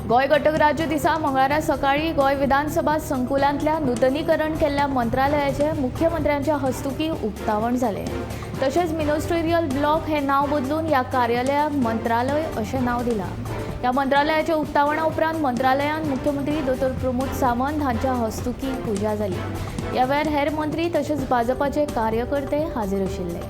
गोंय घटक राज्य दिसा मंगळारा सकाळी गोंय विधानसभा संकुलांतल्या नुतनीकरण केल्ल्या मंत्रालयाचे मुख्यमंत्र्यांच्या हस्तुकी उक्तावण जालें। तशेंच मिनिस्ट्रियल ब्लॉक हे नांव बदलून ह्या कार्यालयाक मंत्रालय अशें नांव दिलां। ह्या मंत्रालयाच्या उक्तावणा उपरांत मंत्रालयांत मुख्यमंत्री दोतोर प्रमोद सावंत हांच्या हस्तुकी पुजा जाली। ह्या वेळार हेर मंत्री तशेंच भाजपाचे कार्यकर्ते हाजीर आशिल्ले।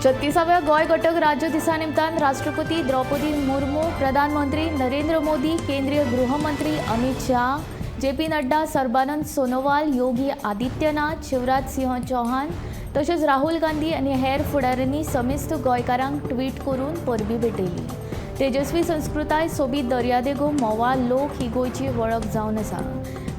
छत्तीसाव्या गोंय घटक राज्य दिसा निमतान राष्ट्रपती द्रौपदी मुर्मू, प्रधानमंत्री नरेंद्र मोदी, केंद्रीय गृहमंत्री अमित शाह, जे.पी. नड्डा, सर्बानंद सोनोवाल, योगी आदित्यनाथ, शिवराज सिंह चौहान तशेंच राहुल गांधी आनी हेर फुडाऱ्यांनी समेस्त गोंयकारांक ट्वीट करून परबीं भेटयली। तेजस्वी संस्कृताय, सोबीत दर्यादेगो, म्होंवाळ लोक ही गोंयची वळख जावन आसा।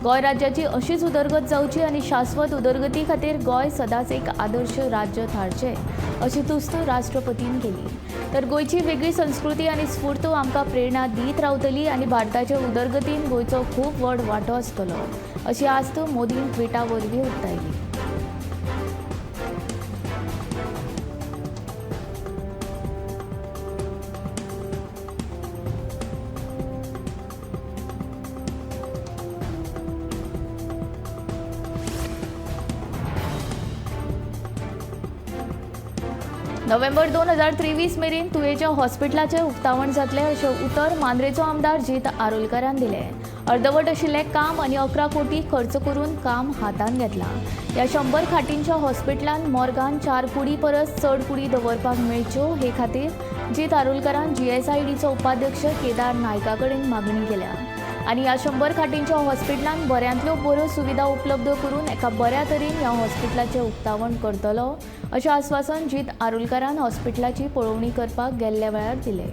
गोंय राज्याची अशीच उदरगत जावची आनी शाश्वत उदरगती खातीर गोंय सदांच एक आदर्श राज्य थारचें अशी तुस्त राष्ट्रपतीन केली। तर गोंयची वेगळी संस्कृती आनी स्फूर्त आमकां प्रेरणा दीत रावतली आनी भारताचे उदरगतीन गोंयचो खूब व्हड वांटो आसतलो अशी आस्त मोदीन ट्विटा वरवीं उक्तायली। नोव्हेंबर 2023 मेरेन तुयेच्या हॉस्पिटलाचें उक्तावण जातलें अशें उतर मांद्रेचो आमदार जीत आरोलकारान दिलें। अर्दवट आशिल्लें काम आनी 11 कोटी खर्च करून काम हातांत घेतलां। ह्या 100 खाटींच्या हॉस्पिटलांत मोर्गान 4 कुडी परस चड कुडी दवरपाक मेळच्यो हे खातीर जीत आरोलकारान जीएसआयडीचो उपाध्यक्ष केदार नायका कडेन मागणी केल्या आनी ह्या 100 खाटींच्या हॉस्पिटलांत बऱ्यांतल्यो बऱ्यो सुविधा उपलब्ध करून एका बऱ्या तरेन ह्या हॉस्पिटलाचें उक्तावण करतलो अशें आस्वासन जीत आरोलकारान हॉस्पिटलाची पळोवणी करपाक गेल्ल्या वेळार दिलें।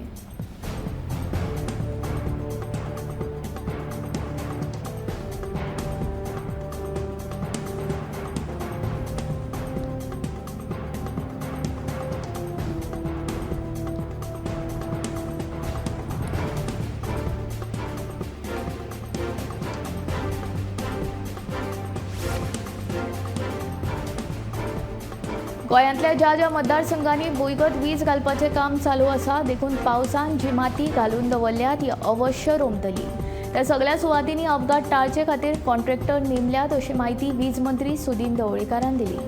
गोंयांतल्या ज्या ज्या मतदारसंघांनी भुंयगत वीज घालपाचें काम चालू आसा देखून पावसान जी माती घालून दवरल्या ती अवश्य रोमतली। त्या सगळ्या सुवातींनी अपघात टाळचे खातीर कॉन्ट्रॅक्टर नेमल्यात अशी म्हायती वीज मंत्री सुदीन ढवळीकारान दिली।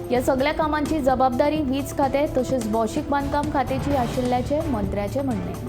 ह्या सगळ्या कामांची जबाबदारी वीज खातें तशेंच भौशीक बांदकाम खात्याची आशिल्ल्याचें मंत्र्याचें म्हणणें।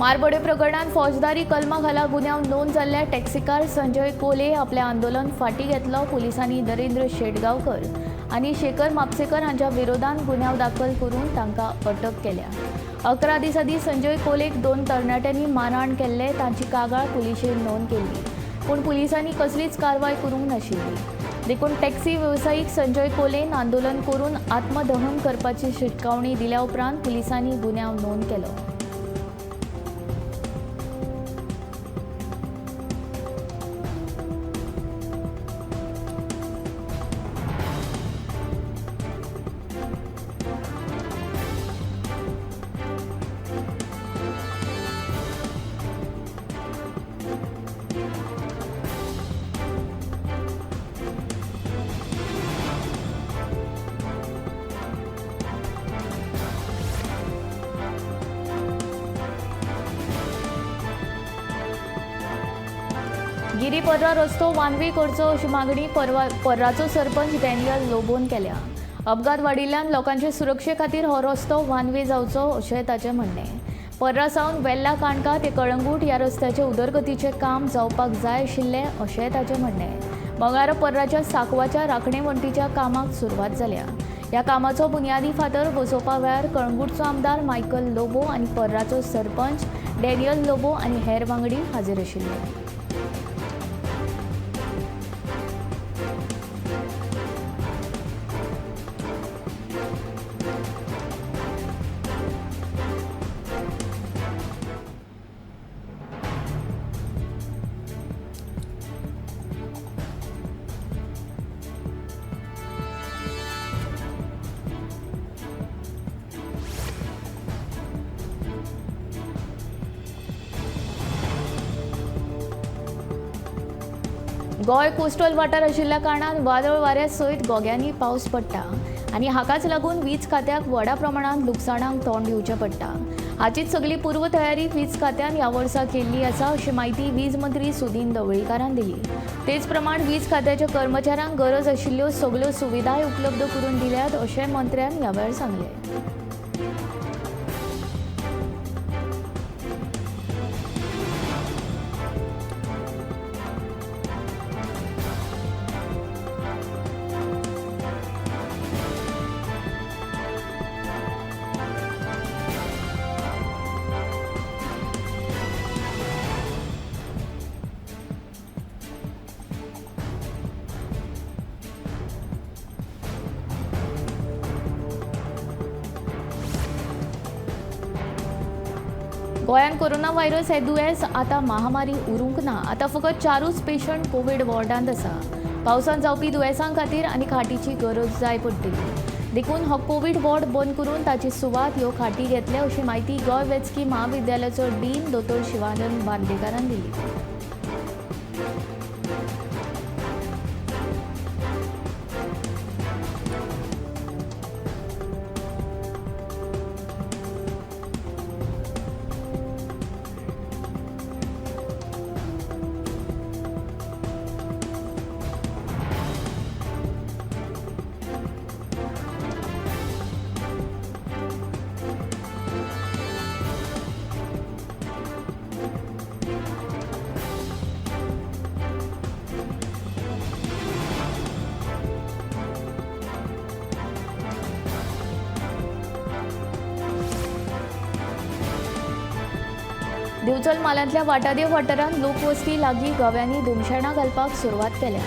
मारबडे प्रकरणात फौजदारी कलमा खाला गुन्यांव नोंद जाल्ल्या टॅक्सीकार संजय कोले आपलें आंदोलन फाटीं घेतलो। पुलिसांनी नरेंद्र शेटगांवकर आनी शेखर म्हापसेकर हांच्या विरोधात गुन्यांव दाखल करून तांकां अटक केल्या। 11 दीस आदीं संजय कोलेक 2 तरणाट्यांनी मारहाण केल्ले तांची कागाळ पुलिशेन नोंद केल्ली, पूण पुलिसांनी कसलीच कारवाय करूंक नाशिल्ली। देखून टॅक्सी वेवसायीक संजय कोलेन आंदोलन करून आत्मदहन करपाची शिटकावणी दिल्या उपरांत पुलिसांनी गुन्यांव नोंद केलो। गिरी पर्रा रस्तो वानवे करचो अशी मागणी पर्राचो सरपंच डॅनियल लोबोन केल्या. अपघात वाडिल्ल्यान लोकांचे सुरक्षे खातीर हो रस्तो वानवे जावचो अशें ताचें म्हणणें. पर्रा सावन वेल्ला काणका ते कळंगूट ह्या रस्त्याचे उदरगतीचें काम जावपाक जाय आशिल्लें अशें ताचें म्हणणें. मंगळारा पर्राच्या सांकवाच्या राखणे वण्टीच्या कामाक सुरवात जाल्या. ह्या कामाचो बुन्यादी फातर बसोवपा वेळार कळंगूटचो आमदार मायकल लोबो आनी पर्राचो सरपंच डॅनियल लोबो आनी हेर वांगडी हाजीर आशिल्ले. गोंय कोस्टल वाठार आशिल्ल्या कारणान वादळ वाऱ्या सयत गोग्यांनी पावस पडटा आनी हाकाच लागून वीज खात्याक व्हडा प्रमाणांत लुकसाणांक तोंड दिवचें पडटा. हाचीच सगली पूर्वतयारी वीज खात्यान ह्या वर्सा केल्ली आसा अशी म्हायती वीज मंत्री सुदिन ढवळीकारान दिली. तेच प्रमाण वीज खात्याच्या कर्मचाऱ्यांक गरज आशिल्ल्यो सगल्यो सुविधाय उपलब्ध करून दिल्यात अशें मंत्र्यान ह्या वेळार सांगलें. गोंयांत कोरोना व्हायरस हें दुयेंस आतां महामारी उरूंक ना. आतां फकत 4 पेशंट कोवीड वॉर्डांत आसा. पावसांत जावपी दुयेंसां खातीर आनी खाटीची गरज जाय पडटली, देखून हो कोवीड वॉर्ड बंद करून ताची सुवात ह्यो खाटी घेतले अशी म्हायती गोंय वैजकी म्हाविद्यालयाचो डीन दोतोर शिवानंद बांदेकारान दिली. दिवचल म्हालांतल्या वाटादेव वाठारांत लोकवस्ती लागीं गव्यांनी धुमशेणां घालपाक सुरवात केल्या.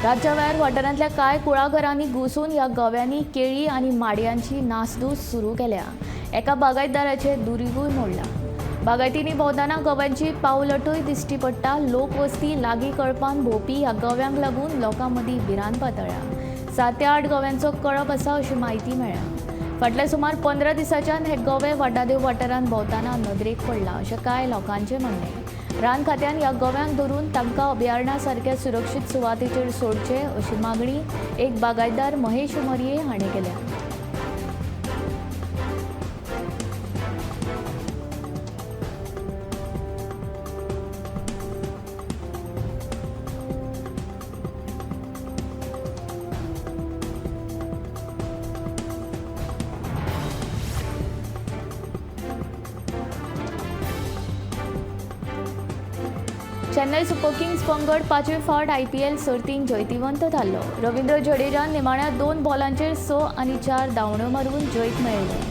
रातच्या वेळार वाठारांतल्या कांय कुळागरांनी घुसून ह्या गव्यांनी केळी आनी माडयांची नासधूस सुरू केल्या. एका बागायतदाराचें दुरीगूय मोडलां. बागायतींनी भोंवतना गव्यांची पावलटूय दिश्टी पडटा. लोकवस्ती लागीं कळपान भोंवपी ह्या गव्यांक लागून लोकां मदीं भिरांत पातळ्ळ्या. 7 ते 8 गव्यांचो कळप आसा अशी म्हायती मेळ्ळ्या. फाटल्या सुमार 15 दिसांच्यान हे गवे वाटादेव वाठारांत भोंवतना नदरेक पडला अशें कांय लोकांचें म्हणणें. रान खात्यान ह्या गव्यांक धरून तांकां अभयारण्या सारक्या सुरक्षीत सुवातेचेर सोडचे अशी मागणी एक बागायतदार महेश उमरये हाणें केल्या. चेन्नय सुपर किंग्स पंगड 5वे फावट IPL सर्तींत जैतिवंत थारलो. रवींद्र जडेजान निमाण्या 2 बॉलांचेर 6 आनी 4 धांवड्यो मारून जैत मेळयलें.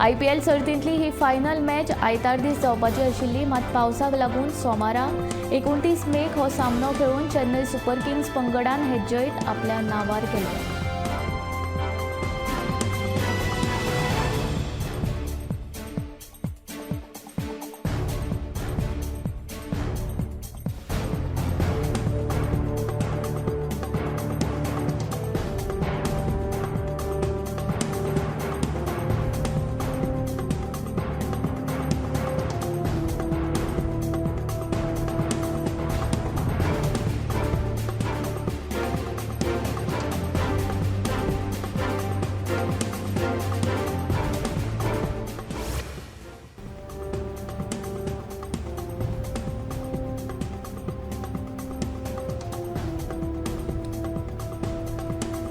IPL सर्तींतली ही फायनल मॅच आयतार दीस जावपाची आशिल्ली, मात पावसाक लागून सोमारा 29 मेक हो सामनो खेळून चेन्नय सुपर किंग्स पंगडान हें जैत आपल्या नांवार केलें.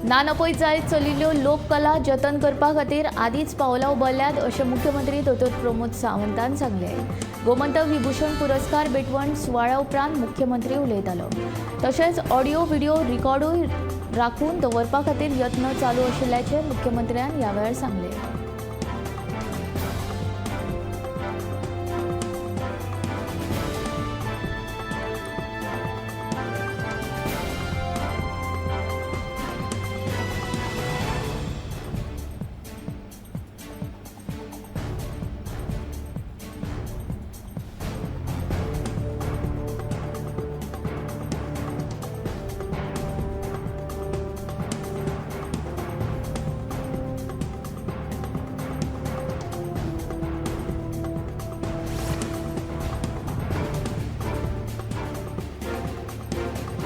ना नपयत जायत चलिल्ल्यो लोककला जतन करपा खातीर आदींच पावलां उबारल्यात अशें मुख्यमंत्री दोतोर प्रमोद सावंतान सांगलें। गोमंतक विभूषण पुरस्कार भेटवण सुवाळ्या उपरांत मुख्यमंत्री उलयतालो। तशेंच ऑडियो व्हिडिओ रिकॉर्डूय राखून दवरपा खातीर यत्न चालू आशिल्ल्याचें मुख्यमंत्र्यान ह्या वेळार सांगलें।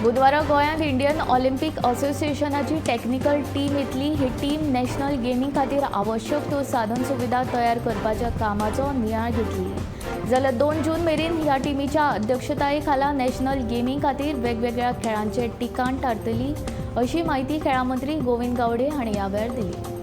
बुधवारा गोंयांत इंडियन ऑलिम्पिक असोसिएशनाची टॅक्निकल टीम येतली। ही टीम नॅशनल गेमी खातीर आवश्यक त्यो साधन सुविधा तयार करपाच्या कामाचो नियाळ घेतली। जाल्यार 2 जून मेरेन ह्या टिमीच्या अध्यक्षताये खाला नॅशनल गेमी खातीर वेगवेगळ्या खेळांचे ठिकाण थारतली अशी म्हायती खेळां मंत्री गोविंद गावडे हांणी ह्या वेळार दिली।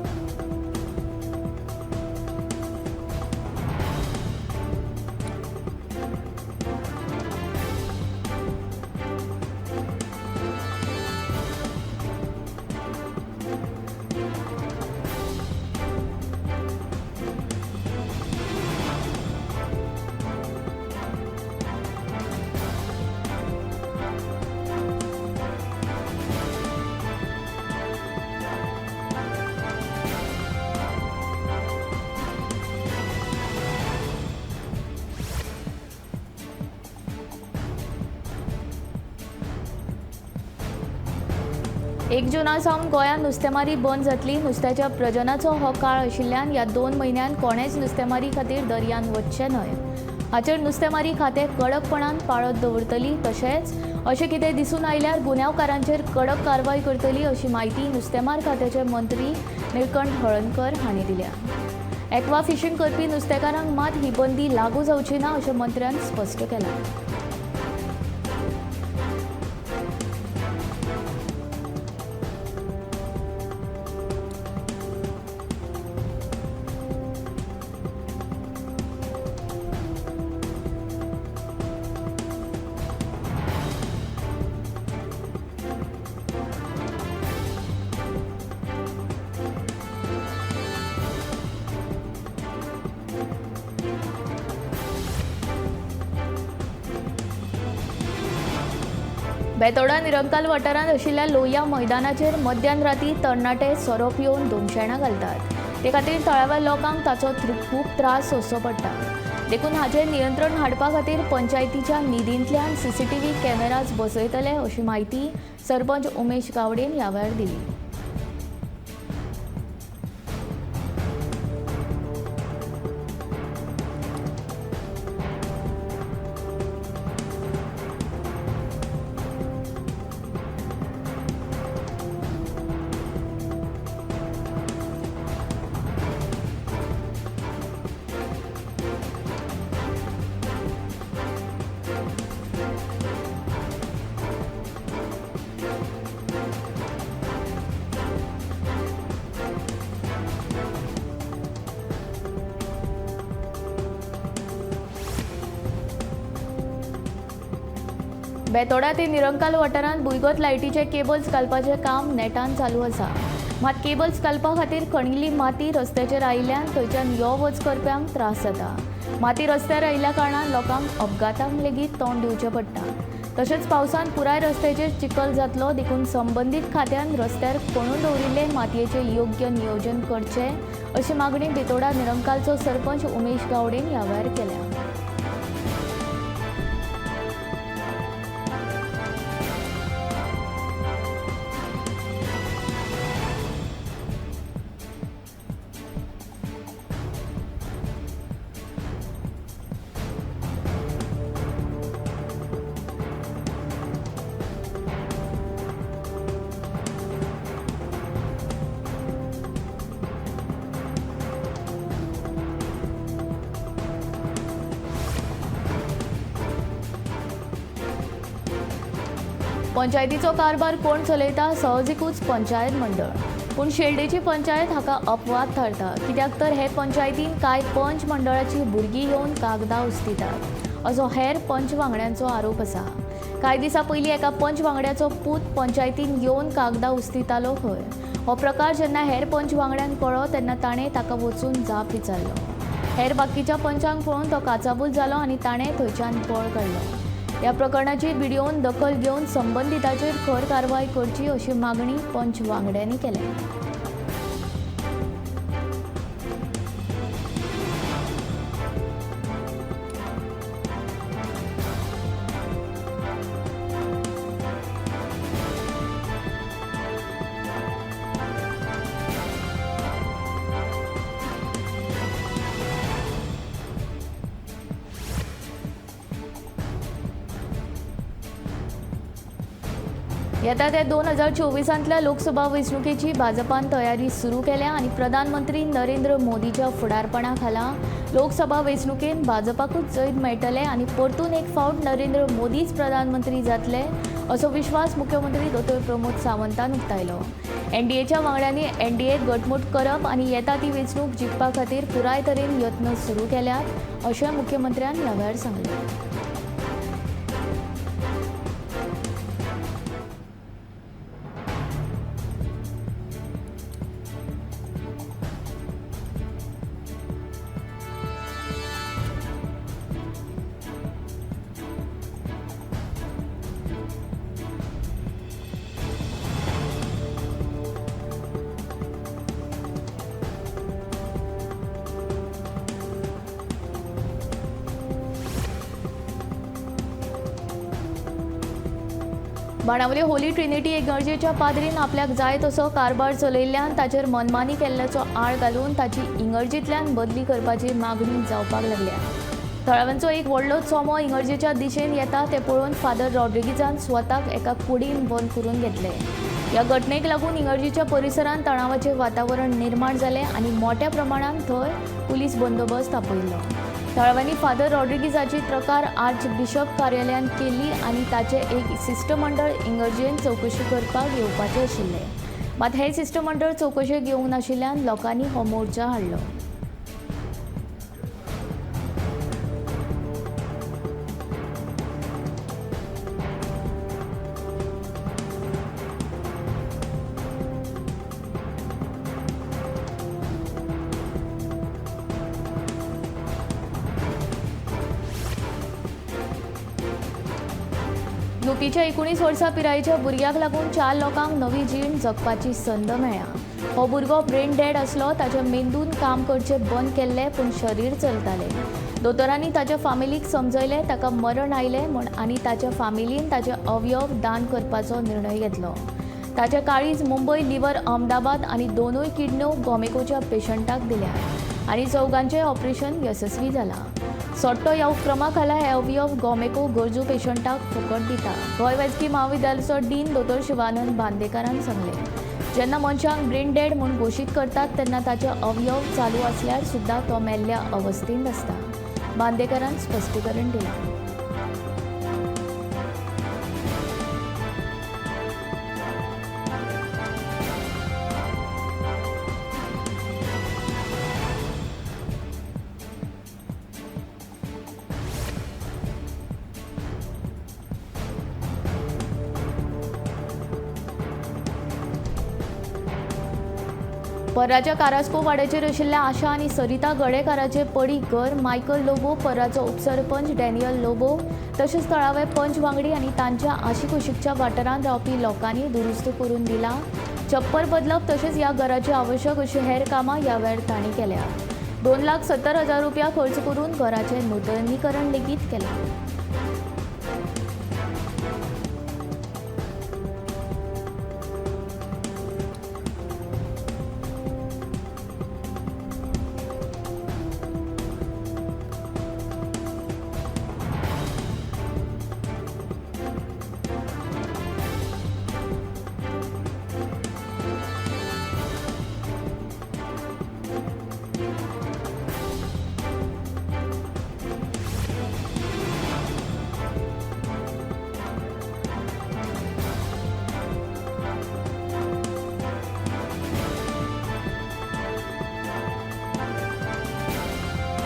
एक जुना सावन गोंयांत नुस्तेमारी बंद जातली। नुस्त्याच्या प्रजनाचो हो काळ आशिल्ल्यान ह्या 2 म्हयन्यांत कोणेच नुस्तेमारी खातीर दर्यांत वचचें न्हय। हाचेर नुस्तेमारी खातें कडकपणान पाळत दवरतली। तशेंच अशें कितें दिसून आयल्यार गुन्यांवकारांचेर कडक कारवाय करतली अशी म्हायती नुस्तेमार खात्याचे मंत्री निळकंठ हळर्णकर हांणी दिल्या। एक्वा फिशींग करपी नुस्तेकारांक मात ही बंदी लागू जावची ना अशें मंत्र्यान स्पश्ट केलां। बेतोडा निरंकाल वाठारांत आशिल्ल्या लोहिया मैदानाचेर मध्यान राती तरणाटे सोरो पिवन धुमशेणां घालतात। ते खातीर थळाव्या लोकांक ताचो खूब त्रास सोंसचो पडटा। देखून हाचेर नियंत्रण हाडपा खातीर पंचायतीच्या निधींतल्यान सीसीटीव्ही कॅमेराज बसयतले अशी म्हायती सरपंच उमेश गावडेन ह्या वेळार दिली। बेतोडा ते निरंकाल वाठारांत भुंयगत लायटीचे केबल्स घालपाचें काम नेटान चालू आसा। मात केबल्स घालपा खातीर खणिल्ली माती रस्त्याचेर आयिल्ल्यान थंयच्यान यो वच करप्यांक त्रास जाता। माती रस्त्यार आयिल्ल्या कारणान लोकांक अपघातांक लेगीत तोंड दिवचें पडटा। तशेंच पावसान पुराय रस्त्याचेर चिखल जातलो देखून संबंदीत खात्यान रस्त्यार खणून दवरिल्ले मातयेचें योग्य नियोजन करचें अशी मागणी बेतोडा निरंकालचो सरपंच उमेश गावडेन ह्या वेळार केल्या। पंचायतीचो कारभार कोण चलयता? सहजिकूच पंचायत मंडळ। पूण शेल्डेची पंचायत हाका अपवाद थारता, कित्याक तर हे पंचायतीन कांय पंच मंडळाची भुरगीं येवन कागदां उस्तितात असो हेर पंच वांगड्यांचो आरोप आसा। कांय दिसां पयलीं एका पंच वांगड्याचो पूत पंचायतीन येवन कागदां उस्तितालो खंय। हो प्रकार जेन्ना हेर पंच वांगड्यांक कळ्ळो तेन्ना ताणें ताका वचून जाप विचारलो। हेर बाकीच्या पंचांक पळोवन तो काचाबूल जालो आनी ताणें थंयच्यान पळ काडलो। ह्या प्रकरणाची बीडीओन दखल घेवन संबंदिताचेर खर कारवाय करची अशी मागणी पंच वांगड्यांनी केल्या। येता त्या 2024 लोकसभा वेंचणुकेची भाजपान तयारी सुरू केल्या आनी प्रधानमंत्री नरेंद्र मोदीच्या फुडारपणा खाला लोकसभा वेंचणुकेन भाजपाकूच जैत मेळटलें आनी परतून एक फावट नरेंद्र मोदीच प्रधानमंत्री जातले असो विश्वास मुख्यमंत्री दोतोर प्रमोद सावंतान उक्तायलो। एनडीएच्या वांगड्यांनी एनडीए घटमूट करप आनी येता ती वेंचणूक जिखपा खातीर पुराय तरेन यत्न सुरू केल्यात अशें मुख्यमंत्र्यान ह्या वेळार सांगलें। बाणावले होली ट्रिनिटी इगर्जेच्या पाद्रीन आपल्याक जाय तसो कारभार चलयल्ल्यान ताचेर मनमानी केल्ल्याचो आळ घालून ताची इगर्जेंतल्यान बदली करपाची मागणी जावपाक लागल्या। थळाव्यांचो एक व्हडलो चोमो इगर्जेच्या दिशेन येता तें पळोवन फादर रॉड्रिगीजान स्वताक एका कुडीन बंद करून घेतलें। ह्या घटनेक लागून इगर्जेच्या परिसरांत तणावाचें वातावरण निर्माण जालें आनी मोट्या प्रमाणांत थंय पुलीस बंदोबस्त आपयलो। थळाव्यांनी फादर रॉड्रिगीजाची तक्रार आर्च बिशप कार्यालयांत केली आनी ताचें एक शिश्टमंडळ इगर्जेन चवकशी करपाक येवपाचें आशिल्लें। मात हें शिश्टमंडळ चवकशेक येवंक नाशिल्ल्यान लोकांनी हो मोर्चा हाडलो। युपीच्या 19 वर्सां पिरायेच्या भुरग्याक लागून 4 लोकांक नवी जीण जगपाची संद मेळ्ळ्या। हो भुरगो ब्रेन डेड आसलो, ताच्या मेंदून काम करचें बंद केल्लें पूण शरीर चलतालें। दोतोरांनी ताच्या फामिलीक समजयलें, ताका मरण आयलें म्हूण आनी ताच्या फामिलीन ताचे अवयव दान करपाचो निर्णय घेतलो। ताचें काळीज मुंबय, लिव्हर अहमदाबाद आनी दोनूय किडन्यो गोमेकोच्या पेशंटाक दिल्या आनी चौगांचें ऑपरेशन यशस्वी जालां। सोट्टो ह्या उपक्रमा खाला हे अवयव गोमेको गरजू पेशंटाक फुकट दिता। गोंय वैजकी म्हाविद्यालयाचो डीन दोतोर शिवानंद बांदेकारान सांगलें, जेन्ना मनशांक ब्रेन डेड म्हूण घोशीत करतात तेन्ना ताचे अवयव चालू आसल्यार सुद्दां तो मेल्ल्या अवस्थेंत आसता। बांदेकारान स्पश्टीकरण दिलां। पर्राच्या कारास्को वाड्याचेर आशिल्ल्या आशा आनी सरिता गडेकाराचे पडीक घर मायकल लोबो, पर्राचो उपसरपंच डॅनियल लोबो तशेंच थळावे पंच वांगडी आनी तांच्या आशिकुशीकच्या वाठारांत रावपी लोकांनी दुरुस्त करून दिलां। छप्पर बदलप तशेंच ह्या घराची आवश्यक अशी हेर कामां ह्या वेळार तांणी केल्या। 2,70,000 रुपया खर्च करून घराचें नुतनीकरण लेगीत केलां।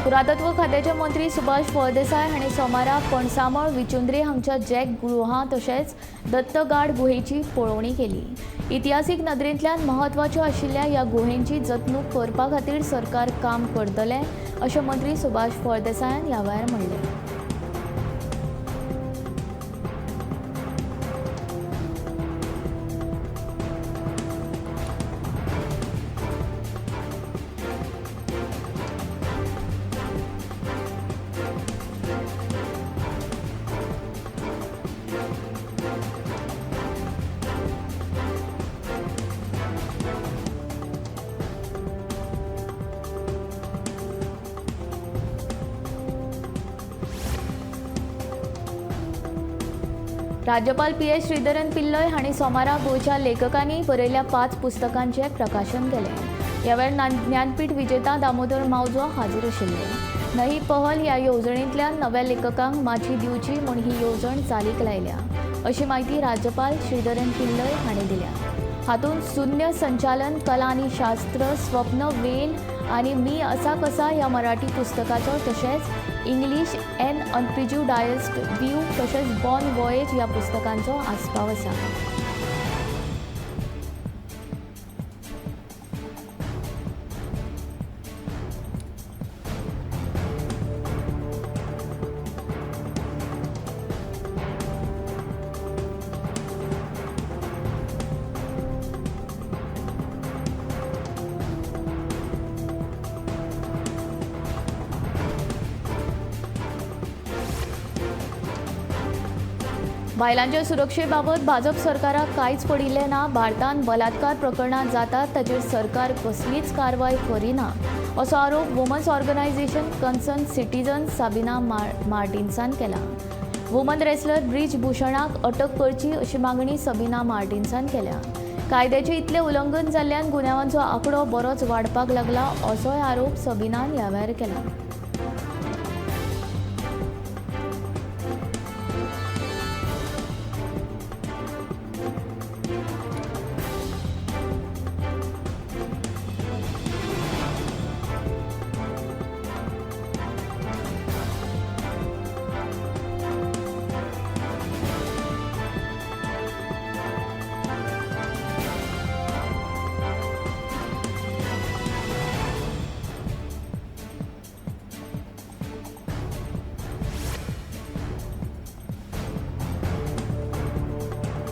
पुरातत्व खात्याचे मंत्री सुभाष फळदेसाय हांणी सोमारा पणसामळ विचुंद्रे हांगच्या जॅक गुहा तशेंच दत्तगाड गुहेची पळोवणी केली. इतिहासीक नदरेंतल्यान म्हत्वाच्यो आशिल्ल्या ह्या गुहेंची जतणूक करपा खातीर सरकार काम करतलें अशें मंत्री सुभाष फळदेसायान ह्या वेळार म्हणलें. राज्यपाल पी.एस. श्रीधरन पिल्लय हांणी सोमारा गोंयच्या लेखकांनी बरयल्ल्या 5 पुस्तकांचें प्रकाशन केलें. ह्या वेळार ज्ञानपीठ विजेता दामोदर मावजो हाजीर आशिल्ले. नही पहल ह्या येवजणेंतल्यान नव्या लेखकांक माची दिवची म्हूण ही येवजण चालीक लायल्या अशी म्हायती राज्यपाल श्रीधरन पिल्लय हांणी दिल्या. हातूंत शून्य संचालन, कला आनी शास्त्र, स्वप्न वेल आनी मी असा कसा ह्या मराठी पुस्तकाचो तशेंच इंग्लीश एन अनप्रिज्युडायस्ड व्यू तशेंच बॉर्न वॉयेज ह्या पुस्तकांचो आस्पाव आसा. बायलांच्या सुरक्षेबाबत भाजप सरकाराक कांयच पडिल्लें ना. भारतांत बलात्कार प्रकरणां जातात ताचेर सरकार कसलीच कारवाय करिना असो आरोप women's organisation concern citizen Sabina मार्टिन्सान केला. वुमन रेसलर ब्रिज भूषणाक अटक करची अशी मागणी सबिना मार्टिन्सान केल्या. कायद्याचें इतलें उल्लंघन जाल्ल्यान गुन्यांवांचो आंकडो बरोच वाडपाक लागला असोय आरोप सबिनान ह्या वेळार केला.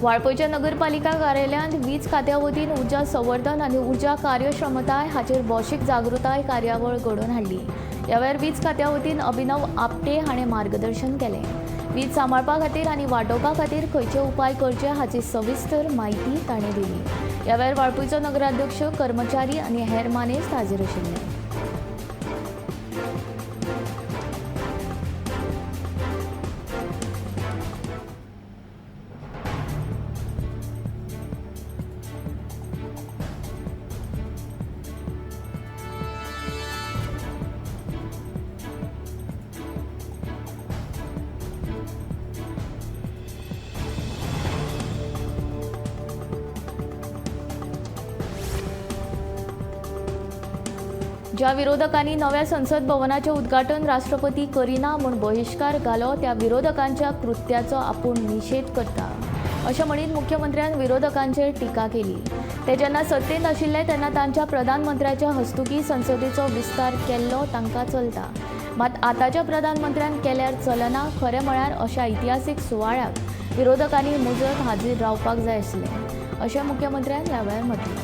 वाळपयच्या नगरपालिका कार्यालयांत वीज खात्या वतीन ऊर्जा संवर्धन आनी ऊर्जा कार्यक्षमताय हाचेर भौशीक जागृताय कार्यावळ घडोवन हाडली. ह्या वेळार वीज खात्या वतीन अभिनव आपटे हाणें मार्गदर्शन केलें. वीज सांबाळपा खातीर आनी वाटोवपा खातीर खंयचे उपाय करचे हाची सविस्तर म्हायती ताणें दिली. ह्या वेळार वाळपयचो नगराध्यक्ष, कर्मचारी आनी हेर मानेस्त हाजीर आशिल्ले. ज्या विरोधकांनी नव्या संसद भवनाचें उद्घाटन राष्ट्रपती करिना म्हूण बहिश्कार घालो त्या विरोधकांच्या कृत्याचो आपूण निशेध करता अशें म्हणीत मुख्यमंत्र्यान विरोधकांचेर टिका केली. ते जेन्ना सत्तेंत आशिल्ले तेन्ना तांच्या प्रधानमंत्र्याच्या हस्तुकी संसदेचो विस्तार केल्लो तांकां चलता, मात आतांच्या प्रधानमंत्र्यान केल्यार चलना. खरें म्हळ्यार अशा इतिहासीक सुवाळ्याक विरोधकांनी मुजरत हाजीर रावपाक जाय आसलें अशें मुख्यमंत्र्यान ह्या वेळार म्हटलें.